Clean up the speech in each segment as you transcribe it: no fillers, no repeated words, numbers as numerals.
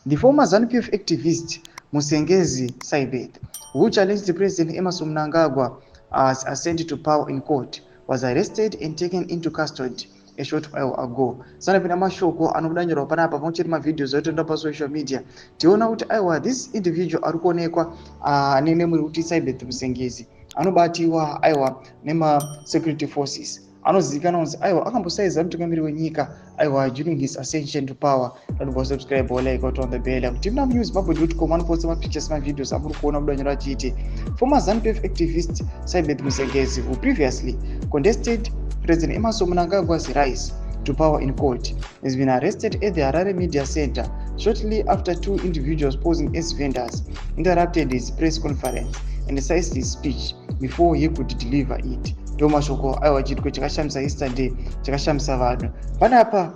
The former ZANU-PF activist Musengezi Sybeth, who challenged President Emmerson Mnangagwa as ascent to power in court, was arrested and taken into custody a short while ago. Sanapinda mashoko anobuda nyorwa panapa pamwe chete mavideos aitoenda pasocial media, tiona kuti aiwa, this individual ari kuonekwa nene muri kuti Sybeth Musengezi anobatiwa aiwa nemasecurity forces. Anozivikanwa kunzi aiwa akambosaiza mutungamiri wenyika aiwa during his ascension to power. Ratobva subscribe, like, on the bell kuti muna newszimbabwe.com anoposta mapictures, mavideos amuri kuona budanyora achiti former ZANU-PF activist Sybeth Musengezi, who previously contested President Emmerson Mnangagwa's rise to power in court, has been arrested at the Harare Media Center shortly after two individuals posing as vendors interrupted his press conference and seized his speech before he could deliver it. Ndo mashoko aiwa chiitiko chakashamisa yesterday, chakashamisa vanhu panapa.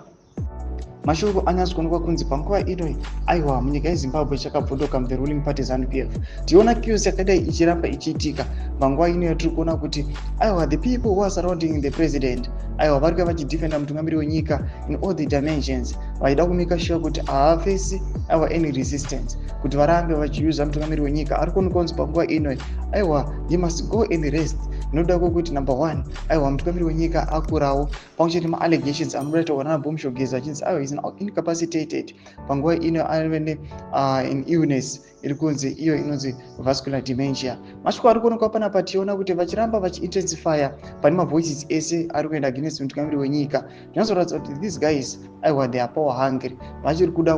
Mashoko anyatsokuonekwa kunzi panguva ino aiwa munyika yeZimbabwe chakabvunduka muthe ruling party ZANU PF. Tiona chaos yakadai ichiramba ichiitika panguva ino yatiri kuona kuti aiwa the people who are surrounding the president aiwa vari kuva vachidefenda mutungamiri wenyika in all the dimensions, vachida kumake sure kuti haafesi aiwa any resistance kuti varambe vachiuza mutungamiri wenyika. Ari kuonekwa kunzi panguva ino aiwa he must go and rest nokuda kwekuti number one, aiwa mutungamiri wenyika akurawo, pamwe chete maallegations anotaurwa nana Bombshell Geza achinzi aiwa is incapacitated panguva ino, ave ne an illness iri kunzi iyo inonzi vascular dementia. Mashoko ari kuonekwa panapa, tiona kuti vachiramba vachiintensifya pane mavoices ese ari kuenda against mutungamiri wenyika. Zvinozoratidza kuti these guys aiwa they are power hungry, vachiri kuda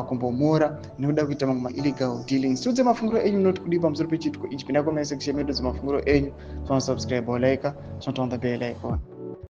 kumbomora nekuda kuita mamwe maillegal dealings. Tiudze mafungiro enyu, noti kudii pamusoro pechiitiko ichi. Pinda comment section medu dzemafungiro enyu. Subscribe, like, turn on the bell icon.